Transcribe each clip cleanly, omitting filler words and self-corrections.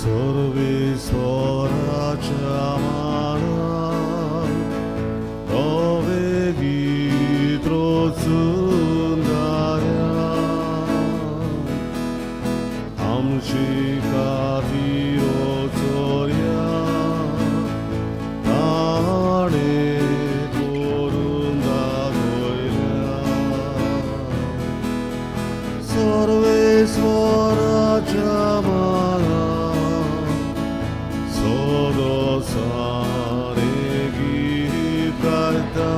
सर्वेस्वराच्या मानान नवें गीत रचून गाया. आमची खातीर चोरया ताणें करून दाखयल्या. सर्वेस्वराच्या मानान सदसारे गीत गायता.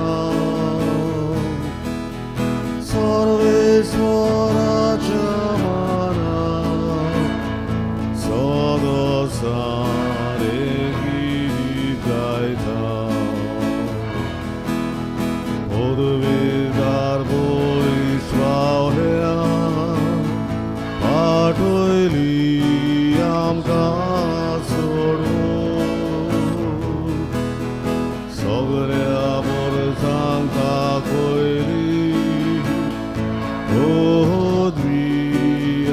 सर्वेस्वराच्या मानान सदसारे गीत गायता. पदवीदार बळिश्ट रावल्या पाठयली आमकां सोडून. सगळ्या वर्सांक दाखयली पदवी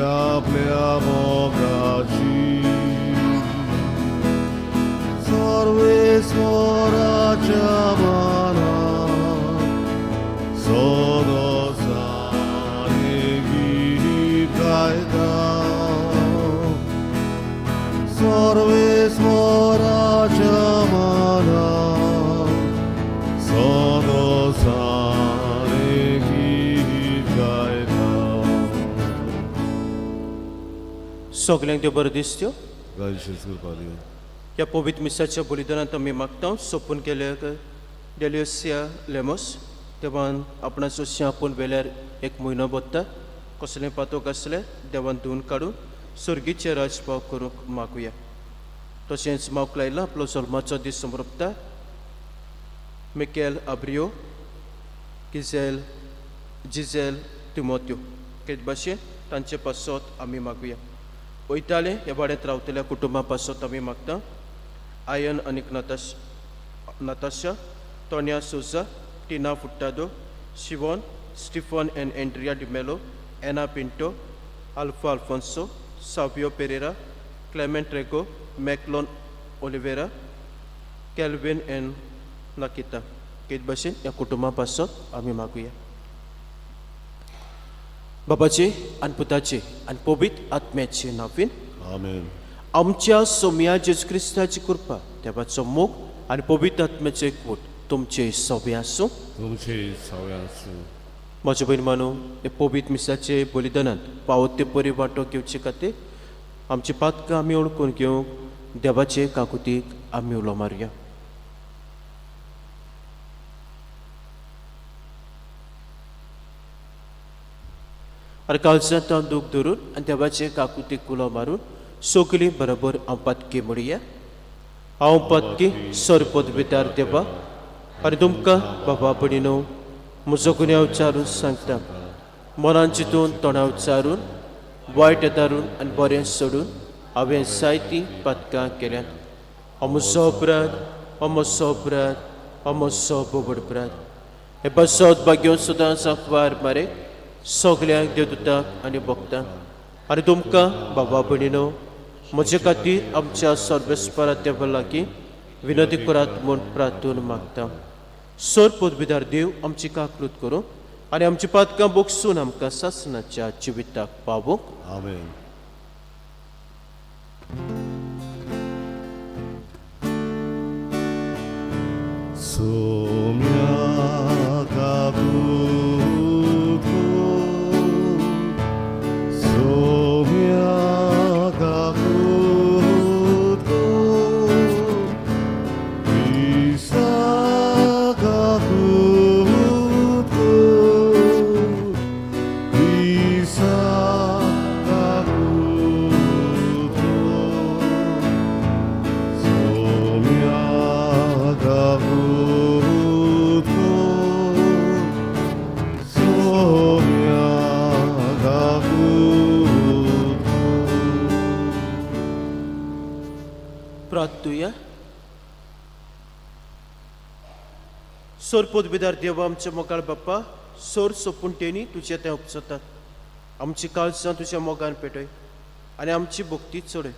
आपल्या मोगाची. सर्वेस्वराच्या मानान सदसारे गीत गायता. सर्वेस्वराच्या मानान सदसारे गीत गायता. सगल्यांक त्यो बरें दिसत्यो. गायशीच कृपा दिवन. ह्या पवित्र मिसाच्या बलिदानांत आमी मागता सोपून केल्या डेलियोसिया लेमोस देवान आपणाचो आपूण वेल्यार एक म्हयनो बत्ता कसलें पातोक आसलें देवान धुवन काडून सर्गीचें राजपाव करूंक मागुया. तशेंच मावक लायला आपलो जल्माचो दीस समरपता मिकेल आब्रियो, किझेल जिझेल तिमोत्यो तेच भाशेन तांचे पासत आमी मागुया. वयताले ह्या वाड्यांत रावतल्या कुटुंबा पासत आमी मागता आयन आनी नताशा, तोन्या सोजा, टिना फुट्टादो, शिवॉन, स्टिफन एन एंड्रिया डिमेलो, एना पिंटो, आल्फा अल्फोन्सो, सावियो पेरेरा, क्लेमेंट रेगो, मॅकलॉन ओलिवेरा, कॅल्विन एन नकिता तेच भाशेन ह्या कुटुंबा पासत आमी मागुया. बाबाचे आनी पुताचे आनी पवित्र आत्म्याचे नांवान. आमेन. आमच्या सोमया जेजू क्रिस्ताची कृपा, देवाचो मोग आनी पवित्र आत्म्याचो एकवट तुमचे सगळे आसूं. तुमचे सगळे आसूं. म्हजे भयण मानू, हे पवित्र मिसाचे बलिदानांत फावो ते परी वांटो घेवचे खातीर आमची पातकां आमी ओळखून घेवंक देवाचे काकुतीक आमी उलो मारुया. आनी काळजांत हांव दूख धरून आनी देवाचे काकुतीक उलो मारून सगळीं बरोबर हांव पातकी म्हणया. हांव पातकी सर पदविदार देवा आनी तुमकां बाबा भयणीनो म्हजो गुन्यांव उच्चारून सांगता. मनान चिंतून, तोंडा उच्चारून, वायट येतारून आनी बरें सोडून हांवें जायतीं पातकां केल्यांत. हो म्हजो अपराध, हो म्हजो अपराध, हो म्हजो बोबड अपराध. हे बसत भाग्यो सदां सांकवार मारे सगल्यांक देवदूताक आनी भक्तांक आनी तुमकां बाबा भयणीनो म्हजे खातीर आमच्या सर्वेस्परा देवा लागीं विनंती करात म्हूण प्रार्थून मागता. सर पदवीदार देव आमची काकलूत करूं आनी आमची पातकां बोगसून आमकां सासणाच्या जिविताक पावोवंक. आमेन. सोम्या काकूत कर, सोम्या काकूत कर, क्रिस्ता काकूत कर, क्रिस्ता काकूत कर, सोम्या काकूत कर, सोम्या काकूत कर. प्रार्थुया. सोर पदवीदार देवा, आमच्या मोगाळ बाप्पा, सोर सोपून तेणी तुजे तें उपसतात. आमची काळजां तुज्या मोगान पेटय आनी आमची भक्ती चडय.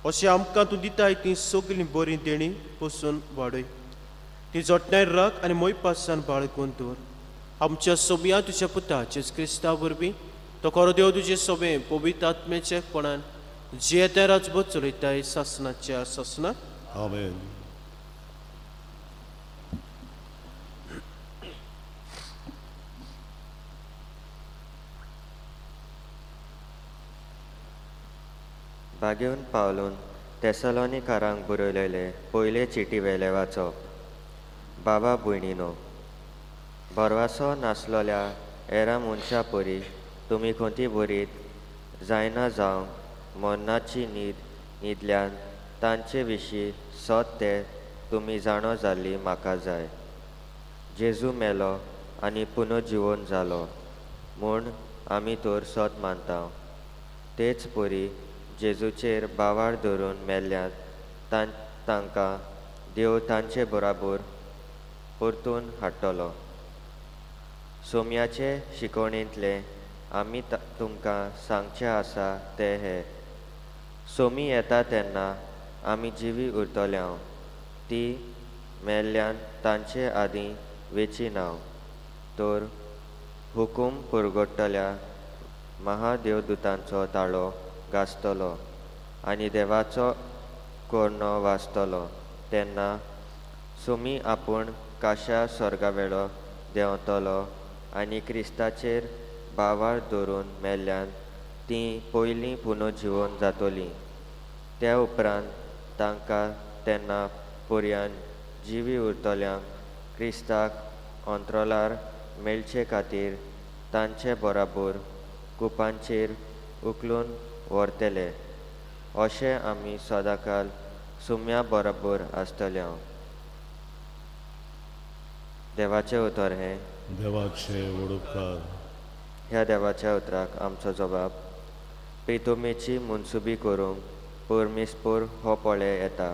अशें आमकां तूं दिताय तीं सगळीं बरीं देणीं पसून वाडय. ती जोटणाय राख आनी मोयपासान बाळगून दवर. आमच्या सोबया तुज्या पुता जेजू क्रिस्ता वरवीं तो खरो देव तुजे सोबे पवित्र आत्म्याच्या कोणान जियेता राजबोध चलयताय सासनाच्या सासनाक. आमेन. बागेवन पावलून तेसलोनिकारांक बरयलेले पयले चिटी वेले वाचप. बाबा भयणीनो, भरवासो नासलोल्या एरा मनशा परी तुमी खंती बरीत जायना जावंक मरणाची न्हीद न्हिदल्यान तांचे विशीं सत तें तुमी जाणो जाल्ली म्हाका जाय. जेजू मेलो आनी पुनर्जिवन जालो म्हूण आमी तर सत मानता. तेच परी जेजूचेर बावार धरून मेल्ल्यान तांकां देव तांचे बराबर परतून हाडटलो. सोम्याचे शिकवणेंतलें आमी तुमकां सांगचें आसा तें हें, सोमी येता तेन्ना आमी जिवी उरतले, ती मेल्ल्यान तांचे आदीं वेची ना. तर हुकूम पुरगोट्टल्या महादेवदुतांचो ताळो गाजतलो आनी देवाचो कोर्णो वाजतलो तेन्ना सोमी आपूण काश्या स्वर्गावेलो देंवतलो आनी क्रिस्ताचेर बावार धरून मेल्ल्यान तीं पयलीं पुनर्जिवन जातलीं. त्या उपरांत तांकां तेन्ना पर्यान जिवी उरतल्यांक क्रिस्ताक अंतरोलार मेळचे खातीर तांचे बराबर कुपांचेर उखलून व्हरतले. अशें आमी सदांकाल सुम्या बराबर आसतले. देवाचें उतर हें. देवाचे वडुपकार. ह्या देवाच्या उतराक आमचो जबाब. प्रितुमेची मनसुबी करूंक परमेस्पोर हो पळय येता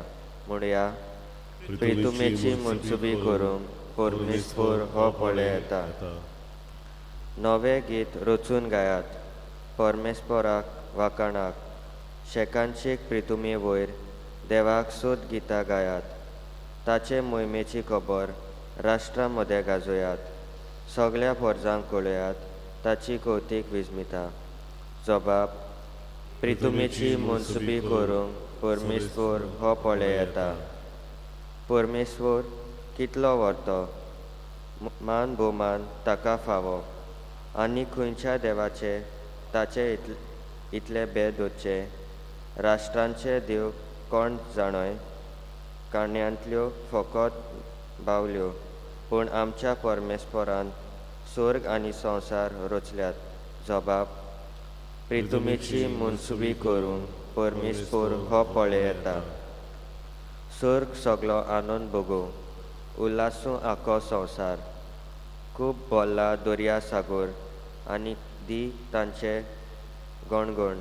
म्हणया. प्रितुमेची मनसुबी करूंक परमेस्पोर हो पळय येता. नवें गीत रचून गायात परमेस्पोराक वाखाणाक. शेकानशेक प्रितुमे वयर देवाक सोद गितां गायात. ताचे मोहिमेची खबर राष्ट्रा मदें गाजोयात. सगळ्या फर्जांक कळयात ताची कौतीक विजमिता. जबाब. प्रितुमेची मनसुबी करूंक परमेश्वर हो पळय येता. परमेश्वर कितलो व्हरतो मान भोवमान ताका फावो आनी खंयच्या देवाचे ताचे इतले भेद दवरचे. राष्ट्रांचे देव कोण जाणय, काणयांतल्यो फकत बावल्यो, पूण आमच्या परमेश्वरान स्वर्ग आनी संवसार रचल्यात. जबाब. प्रितुमेची मनसुबी करूंक परमेश्वर हो पळय येता. स्वर्ग सगलो आनंद भोगूं, उल्हासूं आखो संवसार. खूब भरला दर्या सागोर आनी दी तांचे गणगण.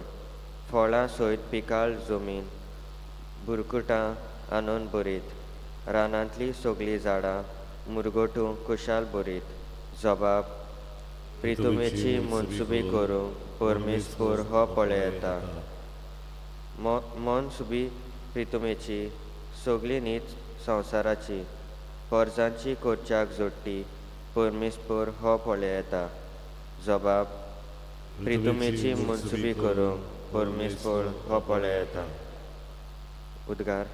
फळां सयत पिकाळ जमीन बुरकुटां आनंद भरीत. रानांतलीं सगळीं झाडां मुरगटूं खुशाल भरीत. जबाब. प्रितुमेची मनसुबी करूंक परमेश्वर हो पळय येता. मनसुबी प्रितुमेची सगळी न्हीद संवसाराची परजांची करच्याक जोडटी परमेश्वर हो पळय येता. जबाब. प्रितुमेची मनसुबी करूंक परमेश्वर हो पळय येता. उद्गार.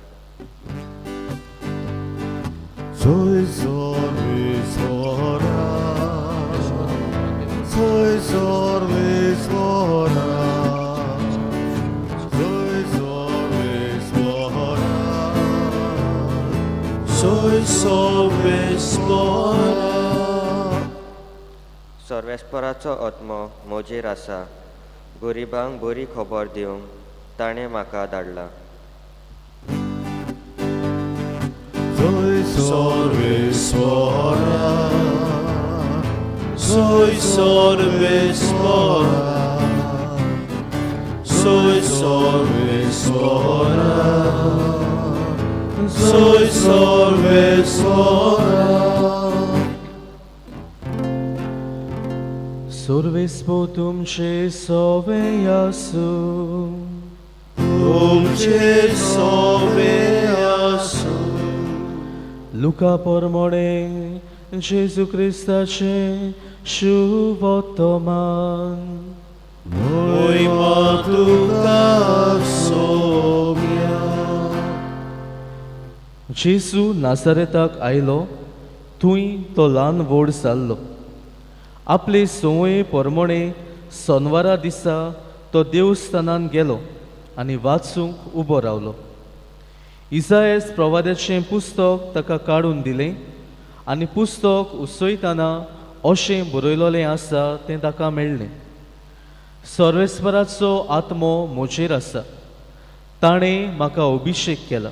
Soy sorvisora, soy sorvisora, soy sorvisora, soy sorvisora. सर्वेस्पराचो आत्मो म्हजेर आसा, गरिबांक बरी खबर दिवंक ताणें म्हाका धाडला. Soy sorvisora, soy sorvisora, soy sorvisora, soy sorvisora. सर्वेस्पो तुमचे सोवे आसूं. तुमचे सोबे आसूं. लुका पोरमोणे जेजू क्रिस्ताचे शुभोत्तमान. मोहिमा तुका सोम्या. जेजू नासारेताक आयलो, थंय तो ल्हान व्हड जाल्लो. आपले संवये पोरमोणे सोनवारा दिसा तो देवस्थानान गेलो आनी वाचूंक उबो रावलो. इजायस प्रवाद्याचें पुस्तक ताका काडून दिलें आनी पुस्तक उसयतना अशें बरयलोलें आसा तें ताका मेळ्ळें. सर्वेस्पराचो आत्मो म्हजेर आसा, ताणें म्हाका अभिशेक केला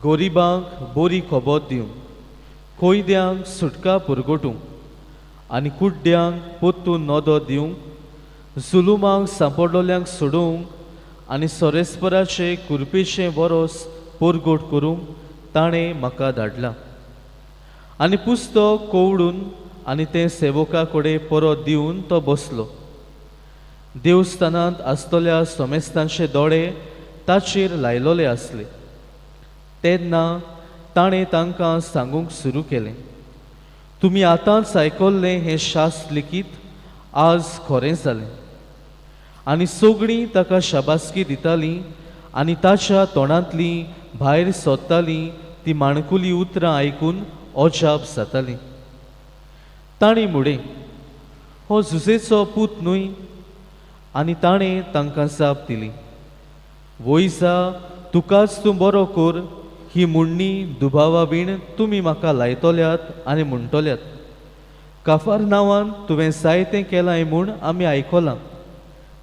गरिबांक बरी खबर दिवंक, कैद्यांक सुटका पुरगोटूंक आनी कुड्ड्यांक परतून नदर दिवंक, जुलुमांक सांपडलोल्यांक सोडोवंक आनी सोरेस्पराचे कुरपेचें वरोस परगोट करूंक ताणें म्हाका धाडलां. आनी पुस्तक कवडून आनी तें सेवका कडेन परत दिवन तो बसलो. देवस्थानांत आसतल्या समेस्तांचे दोळे ताचेर लायलोले आसले. तेन्ना ताणें तांकां सांगूंक सुरू केलें, तुमी आतांच आयकल्लें हें शास्त्र लिखीत आज खरें जालें. आनी सगळीं ताका शाबासकी दितालीं आनी ताच्या तोंडांतलीं भायर सोदतालीं ती माणकुली उतरां आयकून अजाप जातालीं. तांणी म्हणलें, हो जुजेचो पूत न्हय? आनी ताणें तांकां जाप दिली, वयजा तुकाच तूं बरो कर ही म्हणणी दुबावा बीण तुमी म्हाका लायतल्यात आनी म्हणटल्यात, काफार नांवान तुवें जायतें केलां म्हूण आमी आयकलां,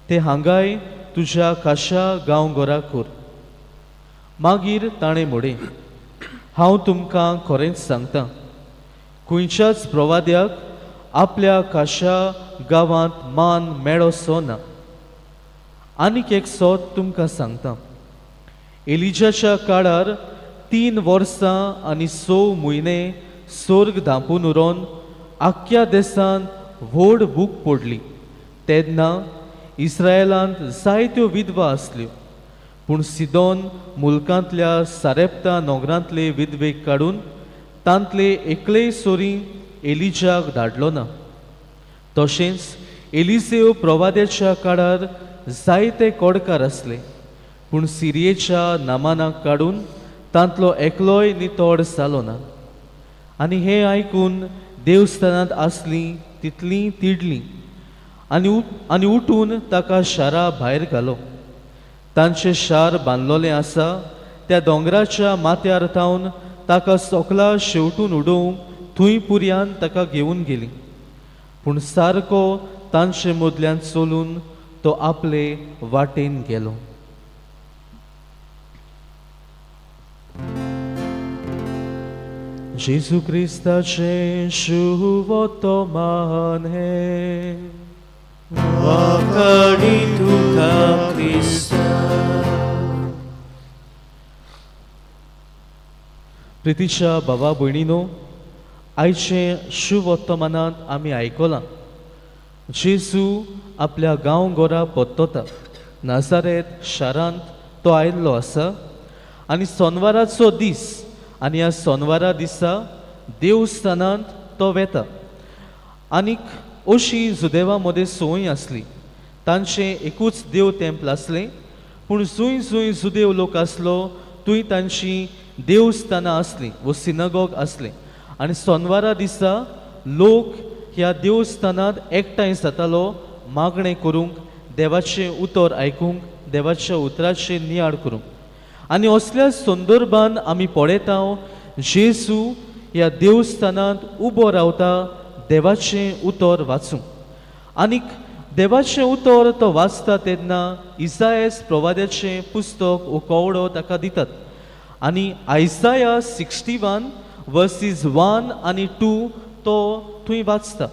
तें हांगाय तुज्या खाशा गांवघरा कर. मागीर ताणें म्हणलें, हांव तुमकां खरेंच सांगता, खंयच्याच प्रवाद्याक आपल्या खाशा गांवांत मान मेळोसो ना. आनीक एक सोद तुमकां सांगता, एलिजाच्या काळार 3 वर्सां आनी 6 म्हयने सोर्ग धांपून उरोन आख्ख्या देशांत व्हड भूक पडली. तेन्ना इस्रायलांत जायत्यो विधवा आसल्यो, पूण सिदोन मुल्कांतल्या सारेप्ता नगरांतले विधवेक काडून तांतले एकलेय सोरी एलिजाक धाडलो ना. तशेंच एलिसेव प्रवाद्याच्या काळार जायते कोडकार आसले, पूण सिरियेच्या नामानाक काडून तांतलो एकलोय नितळ जालो ना. आनी हें आयकून देवस्थानांत आसलीं तितलीं तिडलीं आनी उठून ताका शारा भायर घालो. तांचें शार बांदलोलें आसा त्या दोंगराच्या माथ्यार थावन ताका सोकला शेवटून उडोवंक थंय पुरयान ताका घेवन गेली. पूण सारको तांचे मदल्यान चलून तो आपले वाटेन गेलो. जेजू क्रिस्ताचें शुभोत्तमान हें. वाखाणी तुका क्रिस्ता. प्रितीच्या बाबा भयणीनो, आयचें शुभोत्तमानांत आमी आयकलां जेजू आपल्या गांवघरा परतता. नाजारेत शारांत तो आयिल्लो आसा आनी सोनवाराचो दीस आनी ह्या सोनवारा दिसा देवस्थानांत तो वेता. आनीक अशी जुदेवा मदें संवय आसली, तांचें एकूच देव तेंपल आसलें, पूण जंय जंय जुदेव लोक आसलो थंय तांची देवस्थानां आसलीं वो सिनागॉग आसलें. आनी सोनवारा दिसा लोक ह्या देवस्थानांत एकठांय जातालो मागणें करूंक, देवाचें उतर आयकूंक, देवाच्या उतराचें नियाळ करूंक. आनी असल्या संदर्भान आमी पळयता जेजू ह्या देवस्थानांत उबो रावता देवाचें उतर वाचूंक. आनीक देवाचें उतर तो वाचता तेन्ना इसायस प्रवाद्याचें पुस्तक वो कवडो ताका दितात आनी आयसाया 61 वर्सीस 1 आनी 2 तो थंय वाचता.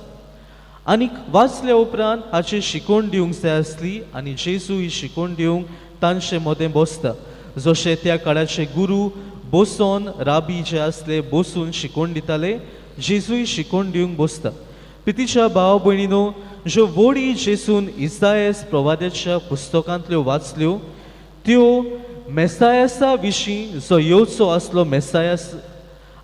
आनीक वाचल्या उपरांत हाची शिकवण दिवंक जाय आसली आनी जेजू ही शिकवण दिवंक तांचे मदें बसता. जशे त्या काळाचे गुरू बसोन राबी जे आसले बसून शिकवण दिताले, जेजूय शिकवण दिवंक बसता. प्रितीच्या भाव भयणीनो, ज्यो वडी जेजून इसायस प्रवाद्याच्या पुस्तकांतल्यो वाचल्यो त्यो मेसायसा विशीं जो येवचो आसलो मेसायस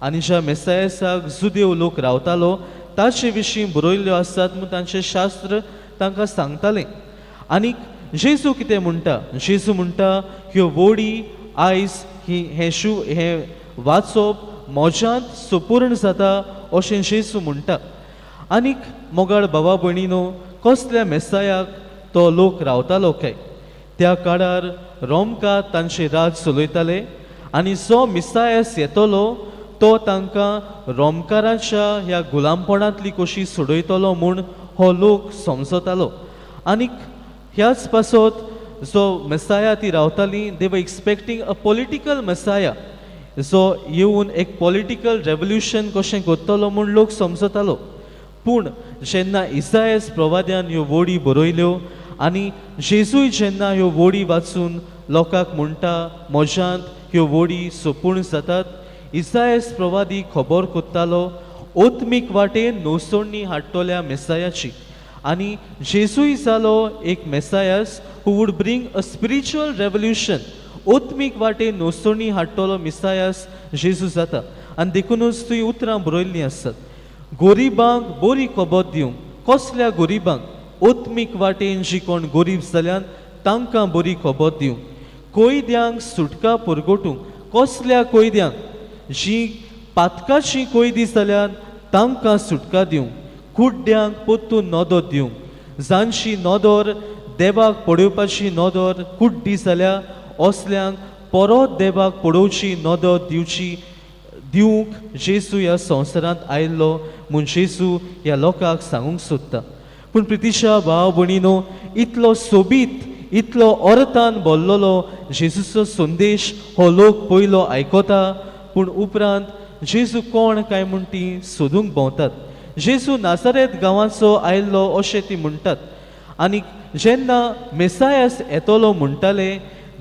आनी ज्या मेसायसाक जुदेव लोक रावतालो ताचे विशीं बरयल्ल्यो आसात म्हूण तांचें शास्त्र तांकां सांगतालें. आनीक जेजू कितें म्हणटा, जेजू म्हणटा ह्यो वोडी आयज ही हें शू हें वाचप म्हज्यांत सुपूर्ण जाता अशें जेजू म्हणटा. आनीक मोगाळ भावा भयणीनो, कसल्या मेसायाक तो लोक रावतालो काय? त्या काळार रोमका तांचे राज चलयताले आनी जो मिसायस येतलो तो तांकां रोमकाराच्या ह्या गुलामपणांतली कशी सोडयतलो म्हूण हो लोक समजतालो. आनीक ह्याच पासत जो मेसाया ती रावताली, they were expecting a political messiah जो येवन एक पॉलिटिकल रेवोल्युशन कशें करतलो म्हूण लोक समजतालो. पूण जेन्ना इसायस प्रवाद्यान ह्यो वोडी बरयल्यो आनी जेजूय जेन्ना ह्यो वोडी वाचून लोकांक म्हणटा म्हज्यांत ह्यो वोडी सोपूण जातात, इसायस प्रवादी खबर कोत्तालो ओत्मीक वाटेन नवसोडणी हाडटल्या मेसायाची. आनी जेजूय जालो एक messiah who would bring a spiritual revolution, ओत्मीक वाटेन नवसोडणी हाडटलो मिसायस जेजू जाता. आनी देखुनूच तुवें उतरां बरयल्लीं आसात, गोरिबांक बरी खबर दिवंक. कसल्या गोरिबांक? ओत्मीक वाटेन जी कोण गोरीब जाल्यान तांकां बरी खबर दिवंक. कोयद्यांक सुटका पुरगोटूंक. कसल्या कोयद्यांक? जी पातकाची कोयदी जाल्यान तांकां सुटका दिवंक. कुड्ड्यांक परतून नदर दिवंक. जांची नदर देवाक पळोवपाची नदर कुड्डी जाल्या असल्यांक परत देवाक पळोवची नदर दिवची दिवंक जेजू ह्या संवसारांत आयिल्लो म्हूण जेजू ह्या लोकांक सांगूंक सोदता. पूण प्रितिशा भाव भयणीनो, इतलो सोबीत इतलो अर्थान भरलेलो जेजूचो संदेश हो लोक पयलो आयकता, पूण उपरांत जेजू कोण काय म्हूण ती सोदूंक भोंवतात. जेजू नाजारेत गांवाचो आयिल्लो अशें ती म्हणटात. आनी जेन्ना मेसायस येतलो म्हणटाले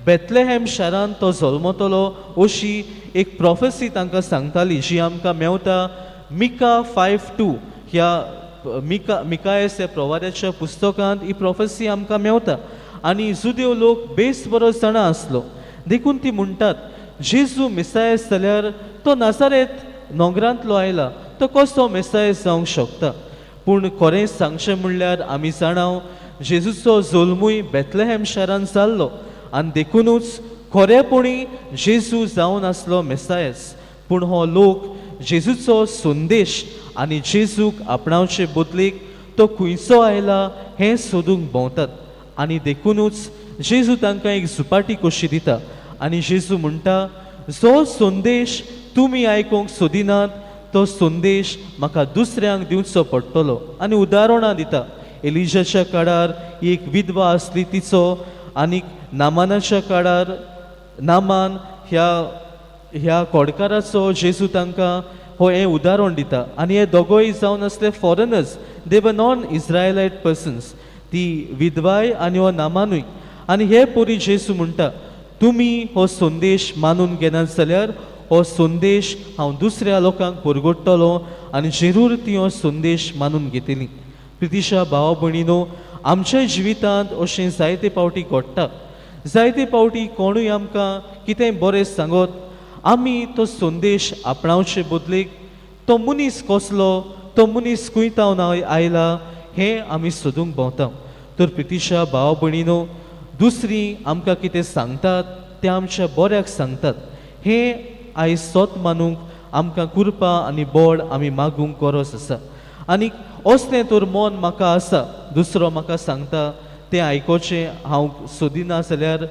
बेतलेहॅम शारांत तो जल्मतलो अशी एक प्रोफेसी तांकां सांगताली, जी आमकां मेवता मिका 5:2 ह्या मिकायस ह्या प्रवाद्याच्या पुस्तकांत ही प्रोफेसी आमकां मेवता. आनी जुदेव लोक बेस बरो जाणा आसलो, देखून ती म्हणटात जेजू मेसायस जाल्यार तो नाजारेत नोंगरांतलो आयला, तो कसो मेसायस जावंक शकता? पूण खरें सांगचें म्हणल्यार आमी जाणाव जेजूचो जल्मूय बेतलेहॅम शारांत जाल्लो आनी देखुनूच खरेपणी जेजू जावन आसलो मेसायस. पूण हो लोक जेजूचो संदेश आनी जेजूक आपणावचे बदलेक तो खंयचो आयला हें सोदूंक भोंवतात. आनी देखुनूच जेजू तांकां एक झुपाटी कशी दिता आनी जेजू म्हणटा जो संदेश तुमी आयकूंक सोदिनात तो संदेश म्हाका दुसऱ्यांक दिवचो पडटलो. आनी उदाहरणां दिता, एलिजाच्या काळार एक विधवा आसली तिचो, आनी नामानाच्या काळार नामान ह्या ह्या कोडकाराचो जेजू तांकां हो हें उदाहरण दिता. आनी हे दोगोय जावन आसले foreigners, they were non Israelite persons, ती विधवाय आनी हो नामानूय. आनी हे पोरी जेजू म्हणटा तुमी हो संदेश मानून घेनात जाल्यार हो संदेश हांव दुसऱ्या लोकांक पुरगोडटलो आनी जरूर ती हो संदेश मानून घेतली. प्रितिशा भाव भयणीनो, आमच्या जिवितांत अशें जायते फावटी घडटा. जायते फावटी कोणूय आमकां कितेंय बरें सांगत, आमी तो संदेश आपणावचे बदलेक तो मनीस कसलो, तो मनीस खंय तावन आयला हें आमी सोदूंक भोंवता. तर प्रितिशा भाव भयणीनो, दुसरी आमकां कितें सांगतात तें आमच्या बऱ्याक सांगतात हें आयज सोत मानूंक आमकां कृपा आनी बळ आमी मागूंक गरज आसा. आनी असलें तर मन म्हाका आसा, दुसरो म्हाका सांगता तें आयकोचें हांव सोदिना जाल्यार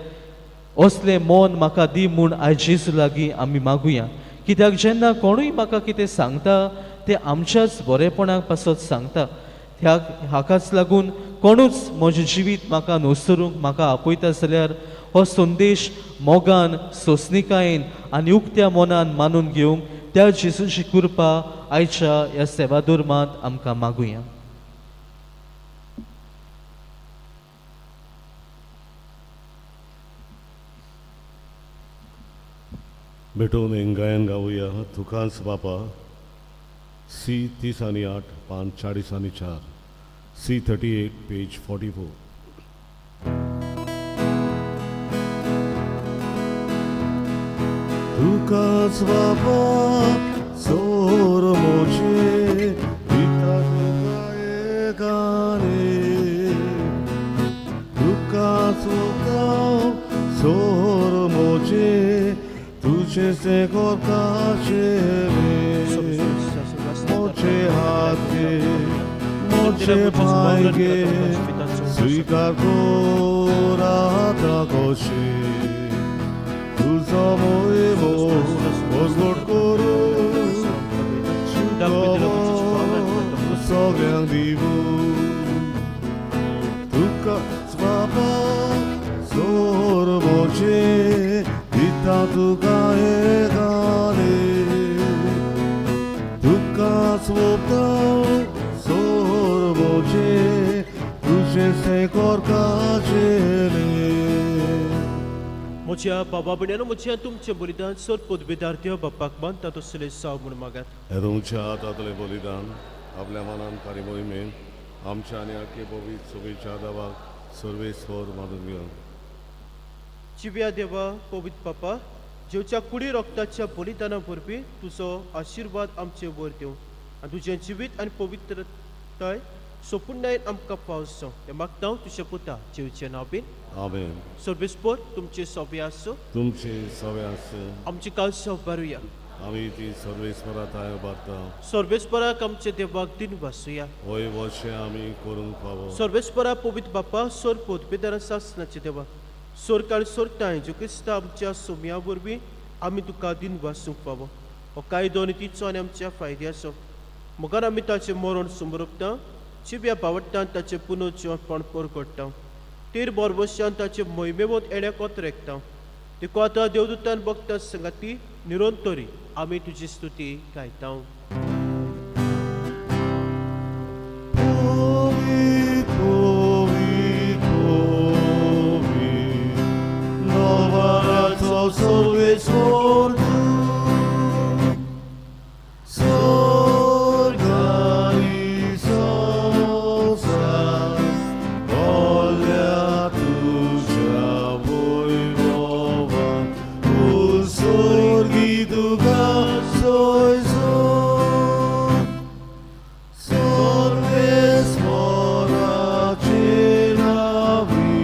असलें मन म्हाका दी म्हूण आयज जेजू लागीं आमी मागुया. कित्याक जेन्ना कोणूय म्हाका कितें सांगता तें आमच्याच बरेपणाक पासत सांगता. ह्या हाकाच लागून कोणूच म्हजें जिवीत म्हाका नुसरूंक म्हाका आपयता जाल्यार हो संदेश मोगान सोंसणिकायेन आनी उक्त्या मनान मानून घेवंक त्या जेजूची कृपा आयच्या ह्या सेवाधर्मांत आमकां मागुया. भेटून एक गायन गावया, तुकांच बापा, सी 30 आनी 8, पान 40 आनी 4, सी 38 पेज 44. तुकाच बाबा सोर मोजे दिता तुका हे गाणे तुकाच तुका सोर मोजे तुझे से करताचे मोचे हात मोचे पाय स्वीकार করা কষে তুজ মজবুত করু সগ্যাং দিব তুকা বাবা সোর বসে পিতা তুকা গানে तुका स्वता सोरवचे तुझे सेकोर काचेले म्हज्या बाबा भयण्यानो म्हज्या तुमचें बलिदान सर पदवेदार देव बापाक मानता तसले साव म्हूण मागात. हे तुमच्या हातांतलें बलिदान आपल्या मनान कार्य मोहिमेन आमच्या आनी आख्खे पवित्र सभेच्या देवाक सर्वेस्वर मानून घेवन. जिव्या देवा पवित्र बापा जेवच्या कुडी रोगताच्या बलिदाना वरवीं तुजो आशिर्वाद आमचे वर दिवं आनी तुजें जिवीत आनी पवित्रताय सोपुर्णायेन आमकां पावस जावं हें मागता हांव तुज्या पुता जेवचें नांव बीन. आमेन. सर्वेस्पर तुमचें सोबें आसूं. तुमचे सवे आसूं. आमची काळसां उबारुया. आमी ती सर्वेस्वरा थांय उबारता. सर्वेस्पराक आमच्या देवाक दिन वासुया. होय वशें आमी करूंक फावो. सर्वेस्परा पवित्र बापा सोर पोतबेदारा सासनाचे देवा सोरकार सोरताय जो क्रिस्ता आमच्या सोम्या वरवीं आमी तुका दिन वासूंक फावो हो कायदो आनी तिचो आनी आमच्या फायद्याचो मुखार आमी ताचें मरण समरोपता जिव्या बावडटान ताचें पुनर्जिवनपण परगडटा तेर बोरवशान ताचे मोहिमेवत येण्या कोतरेकता देखून आतां देवदूतान बघता संगाती निरंतरी आमी तुजी स्तुती गायता. Povi, povi, povi, Novaraco सर्वेस्वर तूं, स्वर्गानी संवसार भरल्या तुज्या वैभवान, उत्सर्गी तुका सोयसो. सर्वेस्वराचे नावी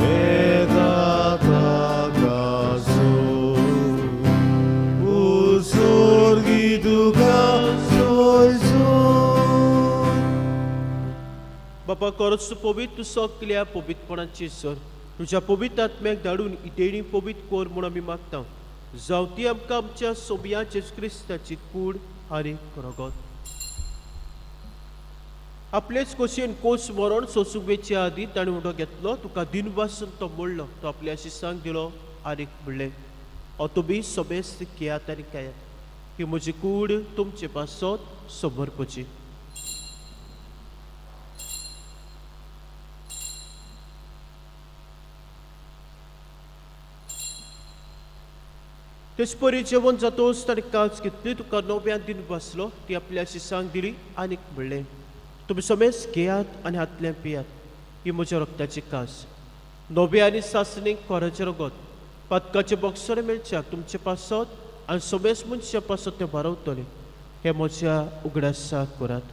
एका ताकासो, उत्सर्गी तुका सोयसो. बापा करच तूं पवित्र तूं सगल्या पवित्रपणाची सर तुज्या पवित्र आत्म्याक धाडून इतेणी पवित्र कर म्हूण आमी मागता जावं ती आमकां आमच्या सोबिया जेजू क्रिस्ताची कूड आनी रगत. आपलेच खोशयेन कोस मरण सोसूंक वेचे आदी ताणें उडो घेतलो तुका दिनवासून तो मोडलो तो आपल्या शिसांक दिलो आनी म्हणलें हो तुमी सोबेस्त घेयात आनी खायात ही म्हजी कूड तुमचे पासत समर्पची. तेचपरी जेवण जातोच ताणें कांच घेतली तुका नव्यान दिन बसलो ती आपल्या शिसांक दिली आनीक म्हणलें तुमी समेज घेयात आनी हातल्यान पियात ही म्हज्या रक्ताची कास नव्या आनी सासणीक कोराचें रगत पातकाचें बॉक्सर मेळच्याक तुमचे पासत आनी समेज मनशा पासत तें बारवतलें हें म्हज्या उगडासाक करात.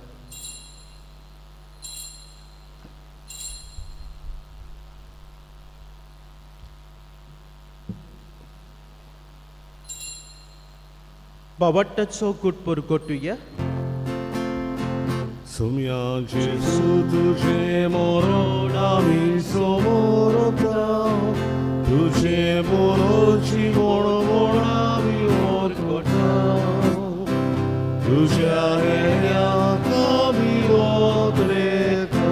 बाबाट्टाचो गुट परगटुया. सोम्या जेजू तुझे मरण आमी समोरता, तुझे बरो जीवन म्हण आमी वरकटा, तुझ्या हेऱ्याक आमी ओतरेता.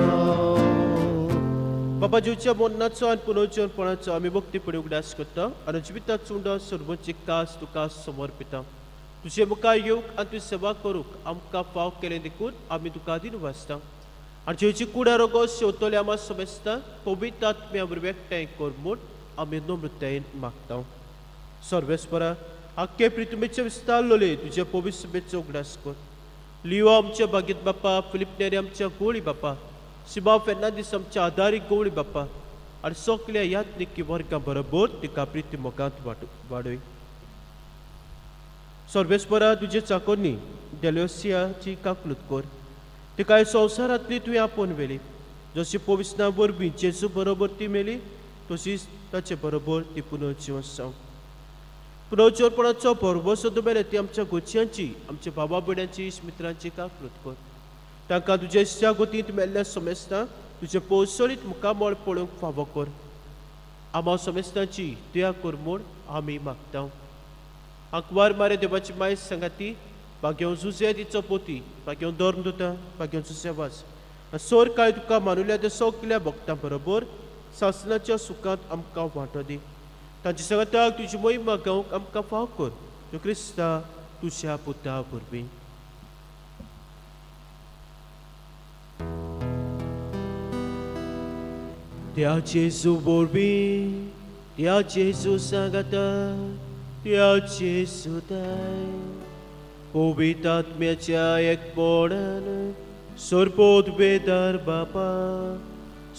बाबा जेवच्या मरणाचो आनी पुनर्जीवनपणाचो आमी भक्तीपणी उगडास करता आनी जिविताचो उंडो सर्वोच्च कास तुका समर्पिता. तुजे मुखार येवंक आनी तुजी सेवा करूंक आमकां फाव केलें देखून आमी तुका दिन वाचता आनी जेची कुडा रोगो शेवतले आमा समजता पवित्र आत्म्या वरवीं एकठांय कर म्हूण आमी नम्रतायेन मागता. सर्वेस्परा आख्खे प्रितुमेचे विस्तारलोले तुजे पवित्र सभेचो उगडास कर. लियो आमच्या बागीत बापा फिलिप नेरी आमच्या गोळी बापा सिबा फेर्नांदीस आमच्या आदारी गवळी बापा आनी सगल्या यात्निकी वर्गां बरोबर तिका प्रिती मोगांत वाडय. सर्वेस्परा तुजे चाकोरनी डेलोसियाची काकलूत कर. तिका संवसारांतली तुवें आपोवन व्हेली. जशी पविसना वरवीं जेजू बरोबर ती मेली तशीच ताचे बरोबर ती पुनर्जिवन जावं. पुनर्जीवनपणाचो भरवंसो दुबेले ती आमच्या गोचयांची, आमच्या बाबा भयण्यांची, मित्रांची काकलूत कर. तांकां तुजे त्या गोतींत मेल्ल्या समेस्तांक तुजें पोसळीत मुखामळ पळोवंक फावो कर. आमा समेस्तांची तुया कर म्हूण आमी मागता. आंकवार मारे देवाची माय सांगाती भाग्यों जुजे तिचो पोती, भाग्यों धर्म दुता, भाग्यों जुजे वास सोर काळ तुका मानुल्या त्या सगल्या भक्तां बरोबर सासनाच्या सुखांत आमकां वांटो दी. तांचे सांगाताक तुजी मोहिमा गावंक आमकां फाव कर. तूं क्रिस्ता तुज्या पुता वरवीं. त्या जेजू वरवीं, त्या जेजू सांगाता, त्या जेजू दाय पवित्र आत्म्याच्या एकपणान सरपोत बेदार बापा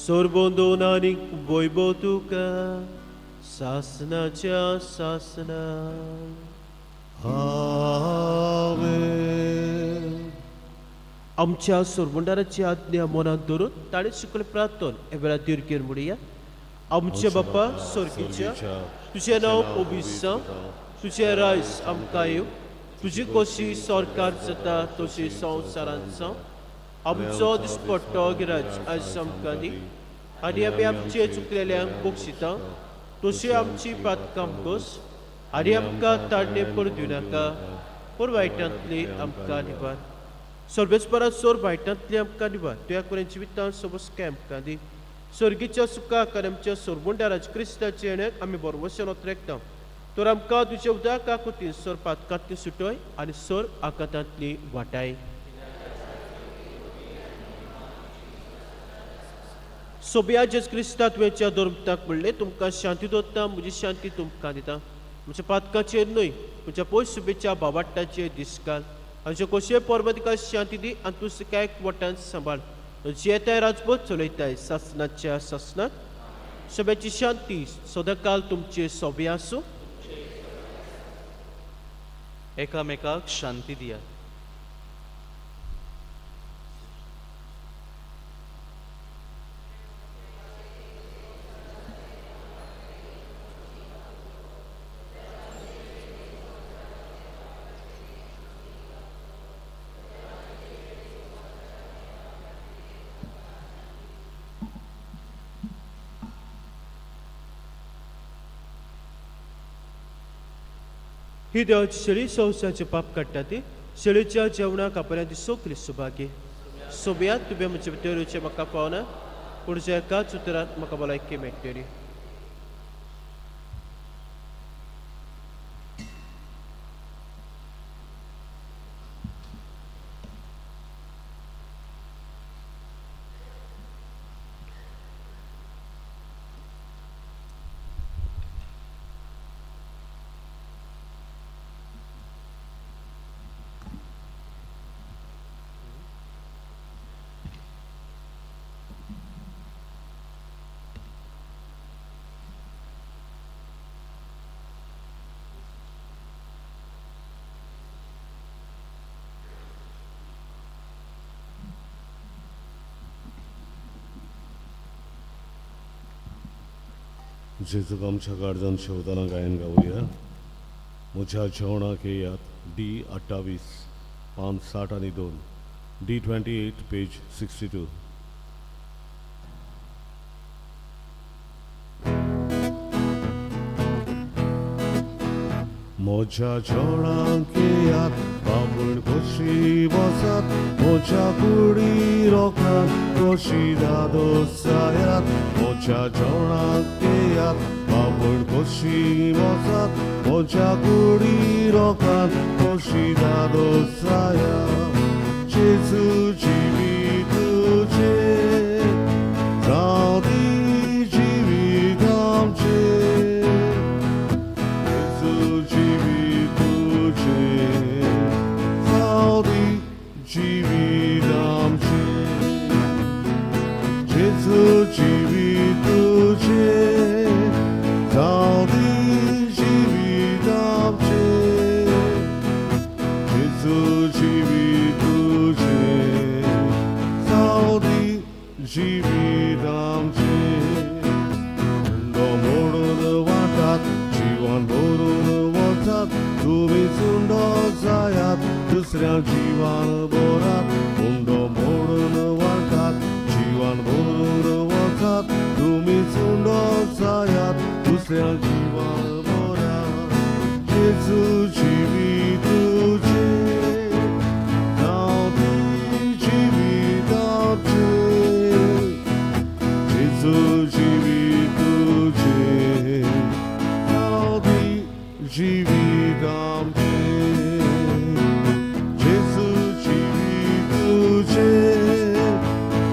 सरबंदून आनी वैभव तुका सासनाच्या सासना. आमेन. आमच्या सोरबंडाराची आज्ञा मनांत धरून ताणें शिकयलें प्रार्थन हे वेळार दीर्घेर म्हणया. आमचे बापा स्वर्गीच्या, तुजें नांव पवित्र जावं, तुजें रायस आमकां येवं, तुजी कशी सरकार जाता तशी संवसारांत जावं. आमचो दिसपट्टो गिराज आयज आमकां दी आनी आमी आमचे चुकलेल्यांक बक्षिता तशी आमची पातकां कस आनी आमकां ताडणे पडूं दिवनाका, पूण वायटांतली आमकां निवार. सर्वेस्परा सोर वायटांतली आमकां निवार. तुया कडेन जिवितान सबस्काय आमकां दी. स्वर्गीच्या सुखाक आनी आमच्या सोरबुंडाराज क्रिस्ताच्या येण्याक आमी बरवशेन ओतरेकता. तर आमकां तुज्या उदका कुतीन सोर पातकांतली सुटय आनी सोर आकांतांतली वाटाय. सोबिया जेज क्रिस्ता तुवेच्या धर्मताक म्हणलें, तुमकां शांती दवरता, म्हजी शांती तुमकां दिता. म्हज्या पातकाचेर न्हय, म्हज्या पयस सुबेच्या बाबाट्टाचेर दिसकाल. हांचे कशे परमतिका शांती दी आनी तूं काय वटान सांबाळ. जियेताय राजबोध चलयताय सासनाच्या सासनात. सभेची शांती सदांकाल तुमचे सोबे आसूं. एकामेकाक शांती दियात. ही देवाची शेळी संवसाराचे पाप काडटा ती शेळीच्या जेवणाक आपल्या ती सगली सुभागी. सोबयात तुवें म्हजे भितर येवचें म्हाका पावना, पूण ज्या एकाच उतरांत म्हाका भलायकी मेळटली. जेजूक आमच्या काळजान शेवताना गायन गावया. म्हज्या जेवणाक येयात. डी 28 पान 60 आनी 2, डी 28 पेज 62. म्हज्या जेवणाक येयात, बाबूण कशी बसात, म्हज्या कुडी रोखात कशी दादोसायात. म्हज्या जेवणाक येयात, बाबूण कशी बसात, म्हज्या कुडी रोखात कशी दादोसायात. जेजू जिवीत तुजें जावं दी जिवीत आमचें. जेजू जिवीत तुजें जावं दी जिवीत आमचें. जेजू जिवीत तुजें जावं दी जिवीत आमचें. तुमी उंडो जायात दुसऱ्या जिवान भरात उंडो मोडून वतात जिवान भरून वतात तुमी उंडो जायात दुसऱ्या जिवान भरात जेजू जिवी तुझे जावं दी जिविताचे जेजू जिवी तुझे जावं दी जिवीत आमचें जेजू जिवी तुझे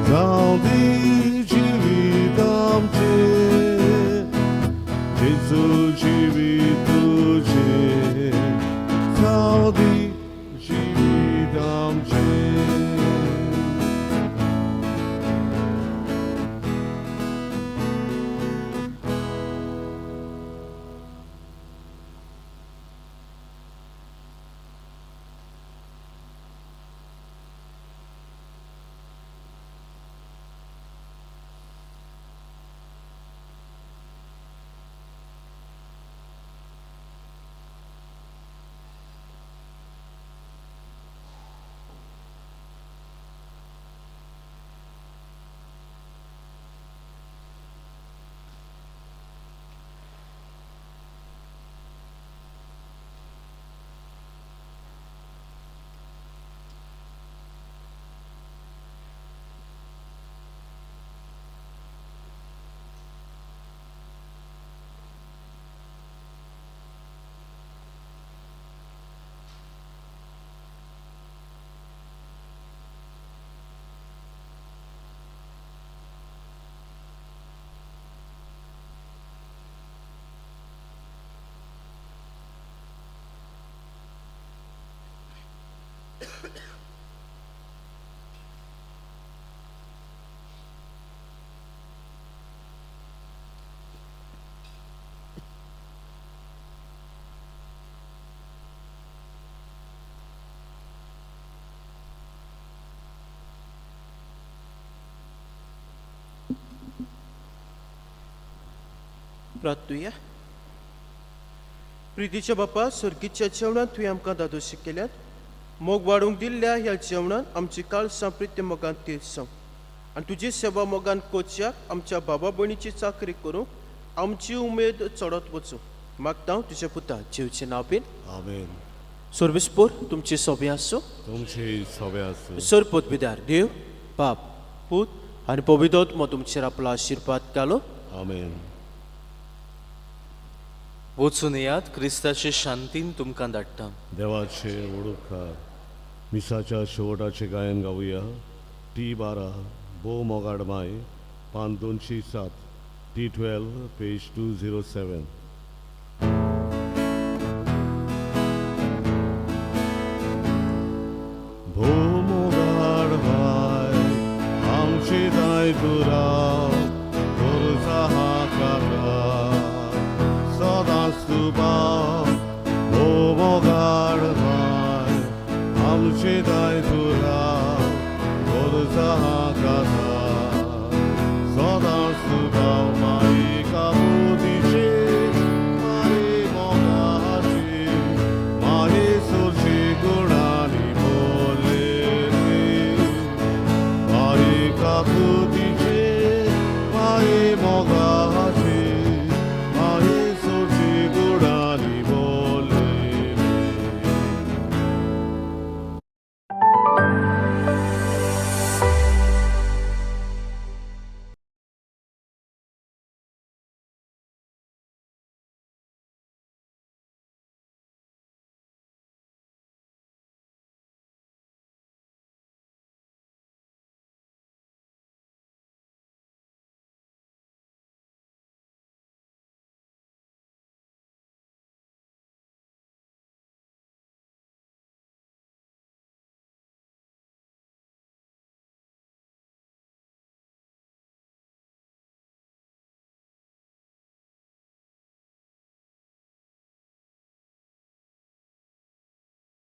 जावं दी जिवीत आमचें जेजू जिवी तुझे जावं दी जिवीत आमचें. प्रार्थुया. प्रितीच्या बापा, सर्गीच्या जेवणान तुवें आमकां दादोशी केल्यात. मोग वाडूंक दिल्ल्या ह्या जेवणान आमची काळसां प्रिती मोगान तीर्थ आनी तुजी सेवा मोगान कोच्याक आमच्या बाबा भयणीची चाकरी करूंक आमची उमेद चडत वचूं. मागता तुज्या पुता जेवचें नांव बीन. आमेन. सर्विसपोर तुमची सोबी आसूं. तुमचे सोबे आसूं. सर पदवीदार देव बाप, पूत आनी पवित्र तुमचेर आपलो आशिर्वाद घालो. आमेन. वचून येयात, क्रिस्ताचे शांतीन तुमकां धाडटा. देवाचे ओडुपकार. मिसाच्या शेवटाचे गायन गावया. टी 12 भोव मोगाड माय, पान 207, टी 12 पेज 207. भोव मोगाड माय आमची दाय तुरा गोरजा हाकारा सदांच तुबा. भोव मोगाड माय आमची दाय